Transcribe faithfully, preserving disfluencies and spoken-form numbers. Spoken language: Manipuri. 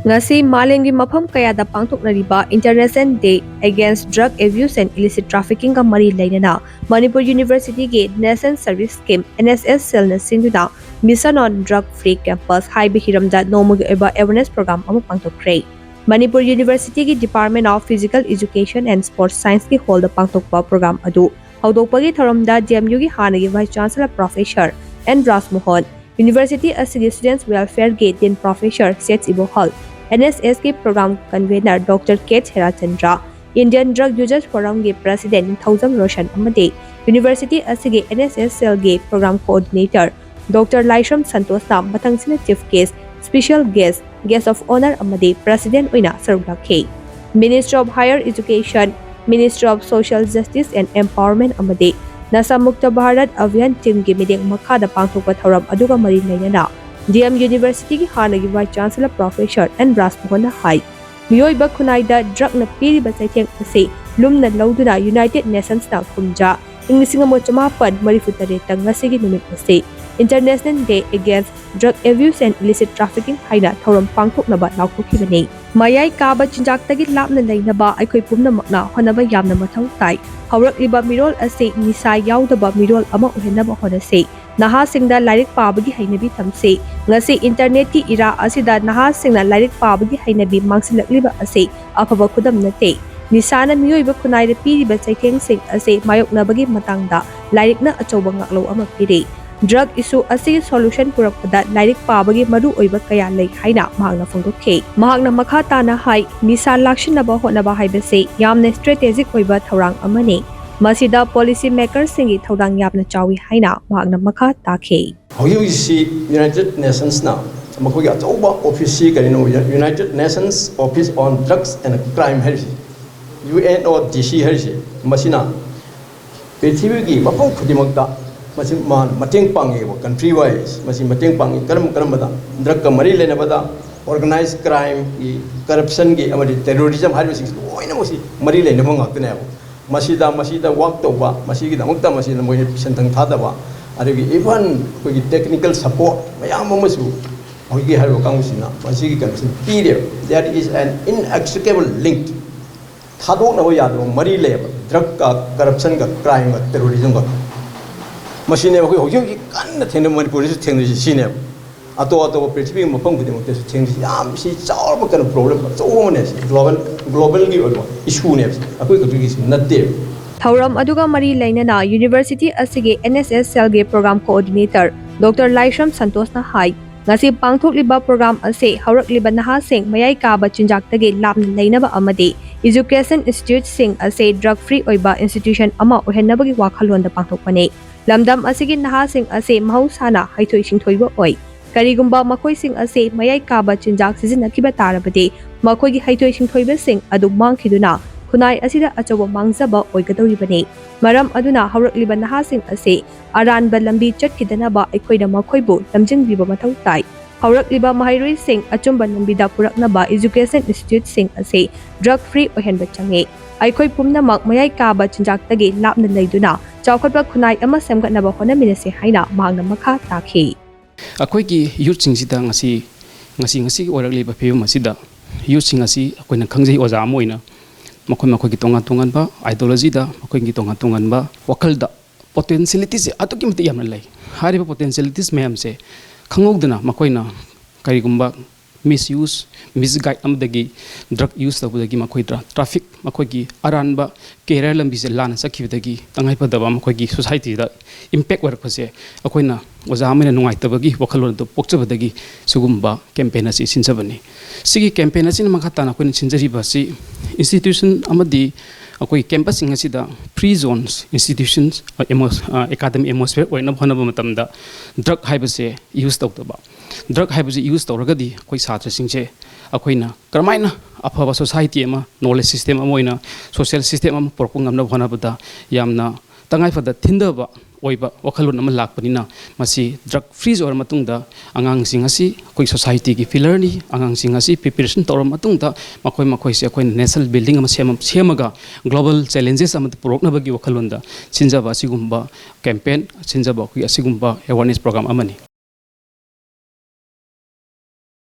ꯉꯁꯤ ꯃꯥꯂꯦꯝꯒꯤ ꯃꯐꯝ ꯀꯌꯥꯗ ꯄꯥꯡꯊꯣꯛꯅꯔꯤꯕ International Day Against Drug Abuse and Illicit Traffickingꯒ ꯃꯔꯤ ꯂꯩꯅꯅ ꯃꯅꯤꯄꯨꯔ ꯌꯨꯅꯤꯚꯔꯁꯤꯇꯤꯒꯤ National Service Scheme, NSS cellꯅ ꯁꯤꯟꯗꯨꯅ Mission on Drug Free Campus ꯍꯥꯏꯕ ꯍꯤꯔꯝꯗ ꯅꯣꯡꯃꯒꯤ ꯑꯣꯏꯕ awareness program ꯑꯃ ꯄꯥꯡꯊꯣꯛꯈ꯭ꯔꯦ꯫ ꯃꯅꯤꯄꯨꯔ ꯌꯨꯅꯤꯚꯔꯁꯤꯇꯤꯒꯤ Department of Physical Education and Sports Scienceꯀꯤ hallꯗ ꯄꯥꯡꯊꯣꯛꯄ program ꯑꯗꯨ ꯍꯧꯗꯣꯛꯄꯒꯤ ꯊꯧꯔꯝꯗ DMUꯒꯤ ꯍꯥꯟꯅꯒꯤ Vice Chancellor Professor N Rajmohan, university ꯑꯁꯤꯒꯤ Students Welfareꯒꯤ Dean Professor ꯁꯦꯠ ꯏꯕꯣꯍꯜ, NSSꯀꯤ program convener Doctor K Herachandra, Indian Drug Users Forumꯒꯤ President ꯅꯤꯡꯊꯧꯖꯝ ꯔꯣꯁꯟ ꯑꯃꯗꯤ ꯌꯨꯅꯤꯚꯔꯁꯤꯇꯤ ꯑꯁꯤꯒꯤ NSS cellꯒꯤ program coordinator Doctor Laishram ꯁꯟꯇꯣꯁꯅ ꯃꯊꯪꯁꯤꯠꯅ chief guest, special guest, guest of honour ꯑꯃꯗꯤ president ꯑꯣꯏꯅ ꯁꯔꯨꯛ ꯌꯥꯈꯤ꯫ Ministry of Higher Education, Ministry of Social Justice and Empowerment ꯑꯃꯗꯤ ꯅꯁꯥ ꯃꯨꯛꯇ ꯚꯥꯔꯠ ꯑꯚꯤꯌꯥꯟ teamꯒꯤ ꯃꯤꯠꯌꯦꯡ ꯃꯈꯥꯗ ꯄꯥꯡꯊꯣꯛꯄ ꯊꯧꯔꯝ ꯑꯗꯨꯒ ꯃꯔꯤ ꯂꯩꯅꯅ DM Universityꯒꯤ ꯍꯥꯟꯅꯒꯤ Vice Chancellor Professor N ꯔꯥꯖꯃꯣꯍꯟꯅ ꯍꯥꯏ, ꯃꯤꯑꯣꯏꯕ ꯈꯨꯟꯅꯥꯏꯗ drugꯅ ꯄꯤꯔꯤꯕ ꯆꯩꯊꯦꯡ ꯑꯁꯤ ꯂꯨꯝꯅ ꯂꯧꯗꯨꯅ United Nationsꯅ ꯀꯨꯝꯖꯥ ꯏꯪ ꯂꯤꯁꯤꯡ ꯑꯃ ꯆꯃꯥꯄꯟ ꯃꯔꯤꯐꯨ ꯇꯔꯦꯠꯇ ꯉꯁꯤꯒꯤ ꯅꯨꯃꯤꯠ ꯑꯁꯤ International Day Against Drug Abuse and Illicit Trafficking ꯍꯥꯏꯅ ꯊꯧꯔꯝ ꯄꯥꯡꯊꯣꯛꯅꯕ ꯂꯥꯎꯊꯣꯛꯈꯤꯕꯅꯤ꯫ ꯃꯌꯥꯏ ꯀꯥꯕ ꯆꯤꯟꯖꯥꯛꯇꯒꯤ ꯂꯥꯞꯅ ꯂꯩꯅꯕ ꯑꯩꯈꯣꯏ ꯄꯨꯝꯅꯃꯛꯅ ꯍꯣꯠꯅꯕ ꯌꯥꯝꯅ ꯃꯊꯧ ꯇꯥꯏ꯫ ꯍꯧꯔꯛꯂꯤꯕ ꯃꯤꯔꯣꯜ ꯑꯁꯤ ꯅꯤꯁꯥ ꯌꯥꯎꯗꯕ ꯃꯤꯔꯣꯜ ꯑꯃ ꯑꯣꯏꯍꯟꯅꯕ ꯍꯣꯠꯅꯁꯤ꯫ ꯅꯍꯥꯁꯤꯡꯗ ꯂꯥꯏꯔꯤꯛ ꯄꯥꯕꯒꯤ ꯍꯩꯅꯕꯤ ꯊꯝꯁꯤ꯫ ꯉꯁꯤ internetꯀꯤ era ꯑꯁꯤꯗ ꯅꯍꯥꯁꯤꯡꯅ ꯂꯥꯏꯔꯤꯛ ꯄꯥꯕꯒꯤ ꯍꯩꯅꯕꯤ ꯃꯥꯡꯁꯤꯜꯂꯛꯂꯤꯕ ꯑꯁꯤ ꯑꯐꯕ ꯈꯨꯗꯝ ꯅꯠꯇꯦ꯫ ꯅꯤꯁꯥꯅ ꯃꯤꯑꯣꯏꯕ ꯈꯨꯟꯅꯥꯏꯗ ꯄꯤꯔꯤꯕ ꯆꯩꯊꯦꯡꯁꯤꯡ ꯑꯁꯤ ꯃꯥꯌꯣꯛꯅꯕꯒꯤ ꯃꯇꯥꯡꯗ ꯂꯥꯏꯔꯤꯛꯅ ꯑꯆꯧꯕ ꯉꯥꯛꯂꯧ ꯑꯃ ꯄꯤꯔꯤ꯫ Drug issue ꯑꯁꯤꯒꯤ solution ꯄꯨꯔꯛꯄꯗ ꯂꯥꯏꯔꯤꯛ ꯄꯥꯕꯒꯤ ꯃꯔꯨꯑꯣꯏꯕ ꯀꯌꯥ ꯂꯩ ꯍꯥꯏꯅ ꯃꯍꯥꯛꯅ ꯐꯣꯡꯗꯣꯛꯈꯤ꯫ ꯃꯍꯥꯛꯅ ꯃꯈꯥ ꯇꯥꯅ ꯍꯥꯏ, ꯅꯤꯁꯥ ꯂꯥꯛꯁꯤꯟꯅꯕ ꯍꯣꯠꯅꯕ ꯍꯥꯏꯕꯁꯤ ꯌꯥꯝꯅ strategic ꯑꯣꯏꯕ ꯊꯧꯔꯥꯡ ꯑꯃꯅꯤ꯫ ꯃꯁꯤꯗ policy makerꯁꯤꯡꯒꯤ ꯊꯧꯗꯥꯡ ꯌꯥꯝꯅ ꯆꯥꯎꯏ ꯍꯥꯏꯅ ꯃꯍꯥꯛꯅ ꯃꯈꯥ ꯇꯥꯈꯤ꯫ ꯍꯧꯖꯤꯛ ꯍꯧꯖꯤꯛꯁꯤ United Nationsꯅ ꯃꯈꯣꯏꯒꯤ ꯑꯆꯧꯕ officeꯁꯤ ꯀꯔꯤꯅꯣ, United Nations Office on Drugs and Crime ꯍꯥꯏꯔꯤꯁꯤ, UNODC ꯍꯥꯏꯔꯤꯁꯤ, ꯃꯁꯤꯅ ꯄ꯭ꯔꯤꯊꯤꯕꯤꯒꯤ ꯃꯐꯝ ꯈꯨꯗꯤꯡꯃꯛꯇ ꯃꯁꯤ ꯃꯥꯅ ꯃꯇꯦꯡ ꯄꯥꯡꯉꯦꯕ, country wise ꯃꯁꯤ ꯃꯇꯦꯡ ꯄꯥꯡꯉꯤ꯫ ꯀꯔꯝ ꯀꯔꯝꯕꯗ? Drugꯀ ꯃꯔꯤ ꯂꯩꯅꯕꯗ, organized crimeꯒꯤ, corruptionꯒꯤ ꯑꯃꯗꯤ terrorism ꯍꯥꯏꯔꯤꯕꯁꯤꯡꯁꯤ ꯂꯣꯏꯅꯃꯛꯁꯤ ꯃꯔꯤ ꯂꯩꯅꯕ ꯉꯥꯛꯇꯅꯦꯕ꯫ ꯃꯁꯤꯗ ꯃꯁꯤꯗ work ꯇꯧꯕ, ꯃꯁꯤꯒꯤꯗꯃꯛꯇ ꯃꯁꯤꯗ ꯃꯣꯏꯅ ꯁꯦꯟꯊꯪ ꯊꯥꯗꯕ, ꯑꯗꯒꯤ even ꯑꯩꯈꯣꯏꯒꯤ technical support ꯃꯌꯥꯝ ꯑꯃꯁꯨ ꯑꯩꯈꯣꯏꯒꯤ ꯍꯥꯏꯔꯤꯕ ꯀꯥꯡꯕꯨꯁꯤꯅ ꯃꯁꯤꯒꯤ ꯀꯩꯅꯣꯁꯤ ꯄꯤꯔꯦꯕ꯫ There is an inextricable link, ꯊꯥꯗꯣꯛꯅꯕ ꯌꯥꯗꯕ ꯃꯔꯤ ꯂꯩꯌꯦꯕ ꯗ꯭ꯔꯒꯀ, ꯀꯔꯞꯁꯟꯒ, ꯀ꯭ꯔꯥꯏꯝꯒ, ꯇꯦꯔꯣꯔꯤꯖꯝꯒ꯫ ꯃꯁꯤꯅꯦꯕ ꯑꯩꯈꯣꯏ ꯍꯧꯖꯤꯛ ꯍꯧꯖꯤꯛ ꯀꯟꯅ ꯊꯦꯡꯅ, ꯃꯅꯤꯄꯨꯔꯗꯁꯨ ꯊꯦꯡꯅꯔꯤꯁꯤ ꯁꯤꯅꯦꯕ꯫ ꯑꯇꯣꯞ ꯑꯇꯣꯞꯄ ꯄ꯭ꯔꯤꯊꯤꯕꯤꯒꯤ ꯃꯐꯝ ꯈꯨꯗꯤꯡꯃꯛꯇꯁꯨ ꯊꯦꯡꯅꯔꯤꯁꯤ꯫ ꯌꯥꯝ ꯁꯤ ꯆꯥꯎꯔꯕ ꯀꯩꯅꯣ, ꯄ꯭ꯔꯣꯕ꯭ꯂꯦꯝ ꯑꯆꯧꯕ ꯑꯃꯅꯦ ꯁꯤ꯫ ꯒ꯭ꯂꯣꯕꯦꯜ, ꯒ꯭ꯂꯣꯕꯦꯜꯒꯤ ꯑꯣꯏꯕ ꯏꯁꯨꯅꯦꯕ ꯁꯤ, ꯑꯩꯈꯣꯏ ꯈꯛꯇꯒꯤꯁꯨ ꯅꯠꯇꯦꯕ꯫ ꯊꯧꯔꯝ ꯑꯗꯨꯒ ꯃꯔꯤ ꯂꯩꯅꯅ ꯌꯨꯅꯤꯚꯔꯁꯤꯇꯤ ꯑꯁꯤꯒꯤ ꯑꯦꯟ ꯑꯦꯁ ꯑꯦꯁ ꯁꯦꯜꯒꯤ ꯄ꯭ꯔꯣꯒ꯭ꯔꯥꯝ ꯀꯣꯑꯣꯔꯗꯤꯅꯦꯇꯔ ꯗꯣꯛꯇꯔ ꯂꯥꯏꯁ꯭ꯔꯝ ꯁꯟꯇꯣꯁꯅ ꯍꯥꯏ, ꯉꯁꯤ ꯄꯥꯡꯊꯣꯛꯂꯤꯕ ꯄ꯭ꯔꯣꯒ꯭ꯔꯥꯝ ꯑꯁꯤ ꯍꯧꯔꯛꯂꯤꯕ ꯅꯍꯥꯁꯤꯡ ꯃꯌꯥꯏ ꯀꯥꯕ ꯆꯤꯟꯖꯥꯛꯇꯒꯤ ꯂꯥꯞꯅ ꯂꯩꯅꯕ ꯑꯃꯗꯤ ꯏꯖꯨꯀꯦꯁꯟ ꯏꯟꯁꯇꯤꯇ꯭ꯌꯨꯠꯁꯤꯡ ꯑꯁꯤ ꯗ꯭ꯔꯒ ꯐ꯭ꯔꯤ ꯑꯣꯏꯕ ꯏꯟꯁꯇꯤꯇ꯭ꯌꯨꯁꯟ ꯑꯃ ꯑꯣꯏꯍꯟꯅꯕꯒꯤ ꯋꯥꯈꯜꯂꯣꯟꯗ ꯄꯥꯡꯊꯣꯛꯄꯅꯤ꯫ ꯂꯝꯗꯝ ꯑꯁꯤꯒꯤ ꯅꯍꯥꯁꯤꯡ ꯑꯁꯤ ꯃꯍꯧꯁꯥꯅ ꯍꯩꯊꯣꯏ ꯁꯤꯡꯊꯣꯏꯕ ꯑꯣꯏ꯫ ꯀꯔꯤꯒꯨꯝꯕ ꯃꯈꯣꯏꯁꯤꯡ ꯑꯁꯤ ꯃꯌꯥꯏ ꯀꯥꯕ ꯆꯤꯟꯖꯥꯛ ꯁꯤꯖꯤꯟꯅꯈꯤꯕ ꯇꯥꯔꯕꯗꯤ, ꯃꯈꯣꯏꯒꯤ ꯍꯩꯊꯣꯏ ꯁꯤꯡꯊꯣꯏꯕꯁꯤꯡ ꯑꯗꯨ ꯃꯥꯡꯈꯤꯗꯨꯅ ꯈꯨꯟꯅꯥꯏ ꯑꯁꯤꯗ ꯑꯆꯧꯕ ꯃꯥꯡꯖꯕ ꯑꯣꯏꯒꯗꯧꯔꯤꯕꯅꯤ꯫ ꯃꯔꯝ ꯑꯗꯨꯅ ꯍꯧꯔꯛꯂꯤꯕ ꯅꯍꯥꯁꯤꯡ ꯑꯁꯤ ꯑꯔꯥꯟꯕ ꯂꯝꯕꯤ ꯆꯠꯈꯤꯗꯅꯕ ꯑꯩꯈꯣꯏꯅ ꯃꯈꯣꯏꯕꯨ ꯂꯝꯖꯤꯡꯕꯤꯕ ꯃꯊꯧ ꯇꯥꯏ꯫ ꯍꯧꯔꯛꯂꯤꯕ ꯃꯍꯩꯔꯣꯏꯁꯤꯡ ꯑꯆꯨꯝꯕ ꯂꯝꯕꯤꯗ ꯄꯨꯔꯛꯅꯕ ꯏꯖꯨꯀꯦꯁꯟ ꯏꯟꯁꯇꯤꯇ꯭ꯌꯨꯠꯁꯤꯡ ꯑꯁꯤ ꯗ꯭ꯔꯒ ꯐ꯭ꯔꯤ ꯑꯣꯏꯍꯟꯕ ꯆꯪꯏ꯫ ꯑꯩꯈꯣꯏ ꯄꯨꯝꯅꯃꯛ ꯃꯌꯥꯏ ꯀꯥꯕ ꯆꯤꯟꯖꯥꯛꯇꯒꯤ ꯂꯥꯞꯅ ꯂꯩꯗꯨꯅ ꯆꯥꯎꯈꯠꯄ ꯈꯨꯟꯅꯥꯏ ꯑꯃ ꯁꯦꯝꯒꯠꯅꯕ ꯍꯣꯠꯅꯃꯤꯟꯅꯁꯤ ꯍꯥꯏꯅ ꯃꯍꯥꯛꯅ ꯃꯈꯥ ꯇꯥꯈꯤ꯫ ꯑꯩꯈꯣꯏꯒꯤ ꯌꯨꯠꯁꯤꯡꯁꯤꯗ ꯉꯁꯤ, ꯉꯁꯤ, ꯉꯁꯤꯒꯤ ꯑꯣꯏꯔꯛꯂꯤꯕ ꯐꯤꯕꯝ ꯑꯁꯤꯗ ꯌꯨꯠꯁꯤꯡ ꯑꯁꯤ ꯑꯩꯈꯣꯏꯅ ꯈꯪꯖꯩ, ꯑꯣꯖꯥ ꯑꯃ ꯑꯣꯏꯅ, ꯃꯈꯣꯏ ꯃꯈꯣꯏꯒꯤ ꯇꯣꯉꯥꯟ ꯇꯣꯉꯥꯟꯕ ꯑꯥꯏꯗꯤꯌꯣꯂꯣꯖꯤꯗ, ꯃꯈꯣꯏꯒꯤ ꯇꯣꯉꯥꯟ ꯇꯣꯉꯥꯟꯕ ꯋꯥꯈꯜꯗ ꯄꯣꯇꯦꯟꯁꯤꯌꯦꯂꯤꯇꯤꯁꯦ ꯑꯗꯨꯛꯀꯤ ꯃꯇꯤꯛ ꯌꯥꯝꯅ ꯂꯩ꯫ ꯍꯥꯏꯔꯤꯕ ꯄꯣꯇꯦꯟꯁꯤꯌꯦꯂꯤꯇꯤꯁ ꯃꯌꯥꯝꯁꯦ ꯈꯪꯍꯧꯗꯅ ꯃꯈꯣꯏꯅ ꯀꯔꯤꯒꯨꯝꯕ ꯃꯤꯁꯌꯨꯁ, ꯃꯤꯁꯒꯥꯏꯗ ꯑꯃꯗꯒꯤ ꯗ꯭ꯔꯒ ꯌꯨꯁ ꯇꯧꯕꯗꯒꯤ ꯃꯈꯣꯏ ꯇ꯭ꯔꯥ-, ꯇ꯭ꯔꯥꯐꯤꯛ, ꯃꯈꯣꯏꯒꯤ ꯑꯔꯥꯟꯕ ꯀꯦꯔꯤꯌꯔ ꯂꯝꯕꯤꯁꯦ ꯂꯥꯟꯅ ꯆꯠꯈꯤꯕꯗꯒꯤ ꯇꯉꯥꯏꯐꯗꯕ ꯃꯈꯣꯏꯒꯤ ꯁꯣꯁꯥꯏꯇꯤꯗ ꯏꯝꯄꯦꯛ ꯑꯣꯏꯔꯛꯄꯁꯦ ꯑꯩꯈꯣꯏꯅ ꯑꯣꯖꯥ ꯑꯃ ꯑꯣꯏꯅ ꯅꯨꯡꯉꯥꯏꯇꯕꯒꯤ ꯋꯥꯈꯜꯂꯣꯟ ꯑꯗꯨ ꯄꯣꯛꯆꯕꯗꯒꯤ ꯁꯤꯒꯨꯝꯕ ꯀꯦꯝꯄꯦꯟ ꯑꯁꯤ ꯁꯤꯟꯖꯕꯅꯤ꯫ ꯁꯤꯒꯤ ꯀꯦꯝꯄꯦꯟ ꯑꯁꯤꯅ ꯃꯈꯥ ꯇꯥꯅ ꯑꯩꯈꯣꯏꯅ ꯁꯤꯟꯖꯔꯤꯕ ꯑꯁꯤ ꯏꯟꯁꯇꯤꯇ꯭ꯌꯨꯁꯟ ꯑꯃꯗꯤ ꯑꯩꯈꯣꯏ ꯀꯦꯝꯄꯁꯁꯤꯡ ꯑꯁꯤꯗ free John's, institutions, academic atmosphere ꯑꯣꯏꯅꯕ ꯍꯣꯠꯅꯕ ꯃꯇꯝꯗ ꯗ꯭ꯔꯒ ꯍꯥꯏꯕꯁꯦ ꯌꯨꯁ ꯇꯧꯗꯕ, ꯗ꯭ꯔꯒ ꯍꯥꯏꯕꯁꯤ ꯌꯨꯁ ꯇꯧꯔꯒꯗꯤ ꯑꯩꯈꯣꯏ ꯁꯥꯇ꯭ꯔꯁꯤꯡꯁꯦ ꯑꯩꯈꯣꯏꯅ ꯀꯔꯝꯍꯥꯏꯅ ꯑꯐꯕ ꯁꯣꯁꯥꯏꯇꯤ ꯑꯃ, ꯅꯣꯂꯦꯖ ꯁꯤꯁꯇꯦꯝ ꯑꯃ ꯑꯣꯏꯅ, ꯁꯣꯁꯤꯌꯦꯜ ꯁꯤꯁꯇꯦꯝ ꯑꯃ ꯄꯨꯔꯛꯄ ꯉꯝꯅꯕ ꯍꯣꯠꯅꯕꯗ ꯌꯥꯝꯅ ꯇꯉꯥꯏꯐꯗ ꯊꯤꯟꯊꯕ ꯑꯣꯏꯕ ꯋꯥꯈꯜꯂꯣꯟ ꯑꯃ ꯂꯥꯛꯄꯅꯤꯅ, ꯃꯁꯤ ꯗ꯭ꯔꯒ ꯐ꯭ꯔꯤ ꯑꯣꯏꯔ ꯃꯇꯨꯡꯗ ꯑꯉꯥꯡꯁꯤꯡ ꯑꯁꯤ ꯑꯩꯈꯣꯏ ꯁꯣꯁꯥꯏꯇꯤꯒꯤ ꯄꯤꯂꯔꯅꯤ꯫ ꯑꯉꯥꯡꯁꯤꯡ ꯑꯁꯤ ꯄ꯭ꯔꯤꯄꯦꯔꯦꯁꯟ ꯇꯧꯔꯕ ꯃꯇꯨꯡꯗ ꯃꯈꯣꯏ ꯃꯈꯣꯏꯁꯦ ꯑꯩꯈꯣꯏꯅ ꯅꯦꯁꯅꯦꯜ ꯕꯤꯜꯗꯤꯡ ꯑꯃ ꯁꯦꯝꯃ-, ꯁꯦꯝꯃꯒ ꯒ꯭ꯂꯣꯕꯦꯜ ꯆꯦꯂꯦꯟꯖꯦꯁ ꯑꯃꯗ ꯄꯨꯔꯛꯅꯕꯒꯤ ꯋꯥꯈꯜꯂꯣꯟꯗ ꯁꯤꯟꯖꯕ ꯑꯁꯤꯒꯨꯝꯕ ꯀꯦꯝꯄꯦꯟ, ꯁꯤꯟꯖꯕ ꯑꯩꯈꯣꯏꯒꯤ ꯑꯁꯤꯒꯨꯝꯕ ꯑꯦꯋꯥꯔꯅꯦꯁ ꯄ꯭ꯔꯣꯒ꯭ꯔꯥꯝ ꯑꯃꯅꯤ꯫